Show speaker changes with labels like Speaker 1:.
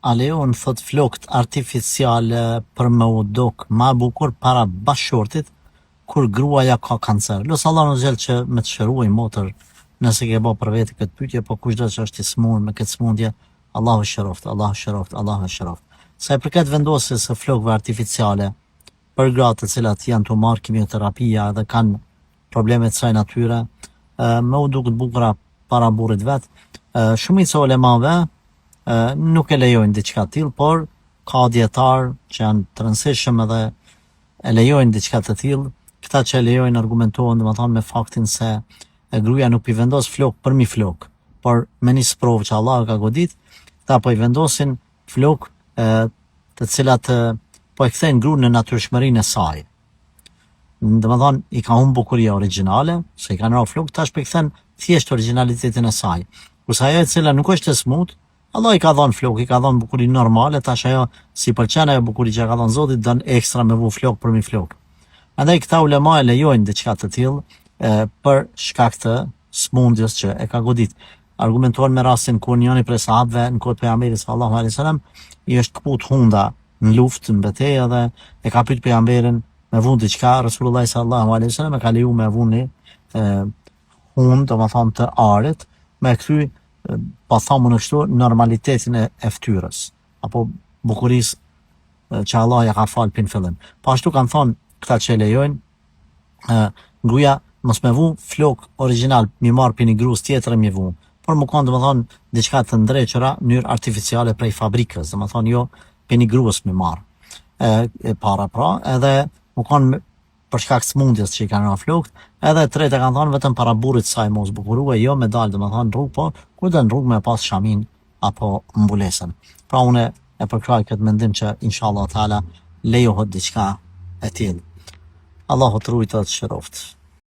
Speaker 1: A lejohen thotë flokët artificiale për me u dok ma bukur para bashkëshortit kur gruaja ka kancer. Lus Allahun azze xhel që me të shëru motër nëse ke bo për vete këtë pyetje po kushdo që është i smur me këtë smundje Allahu e shëroftë Allahu e shëroftë Allahu e shëroftë. Sa i përket vendosjes së flokëve artificiale për gratë të cilat janë tu marrë kimioterapia dhe kanë probleme të kësaj natyre, me u duk të bukura para burrit vet, shumica e ulemave nuk e lejojnë diçka të tillë, por ka dijetarë që janë të rëndësishëm edhe e lejojnë diçka të tillë. Këta që e lejojnë argumentohen domethënë me faktin se e gruaja nuk po i vendos flok përmi flok, por me një sprovë që Allahu e ka godit, këta po i vendosin flok e, të cilat e, po e kthejnë gruan në natyrshmërinë e saj. Domethënë i ka humb bukuria origjinale, se i kanë ra flokët, tash po i kthen thjesht origjinalitetin e saj. Kurse ajo e cila nuk është e smut, Allah i ka dhënë flokë, i ka dhënë bukuri normale, tash ajo s'i pëlqen ajo bukuri që ka dhënë Zoti, don ekstra me vu flok përmi flok. Andaj këta ulema e lejojnë diçka të tillë e, për shkak të smundjes që e ka godit. Argumentohen me rastin kur njëri prej sahabëve në kohë të pejgamberit sallallahu alaihi wasallam i është kput hunda në luftë në betejë edhe e ka pyet pejgamberin me vu diçka, Resulullah sallallahu alaihi wasallam e ka leju me vu një hundë, domethënë të arit, me kthy po thamë kështu normalitetin e, e fytyrës apo bukurisë që Allah ja ka falë prej n'fillim. Po ashtu kanë thonë këta që e lejojnë, gruja mos me vu flok origjinal, mi marr prej një grus tjetër e mi vu, por me kanë domethënë diçka të ndrequra në mënyrë artificiale prej fabrikës, domethënë jo prej një gruas mi marr. E, e para pra, edhe me kanë për shkak të smundjes që i kanë ra flokët, edhe e treta kanë thonë vetëm para burrit saj me u zbukuru e jo me dalë domethënë në rrugë, po kur del në rrugë me pas shamin apo mbulesën. Pra unë e përkrah këtë mendim që inshallah teala lejohet diçka e tillë. Allahu të rujtë dhe të shëroftë.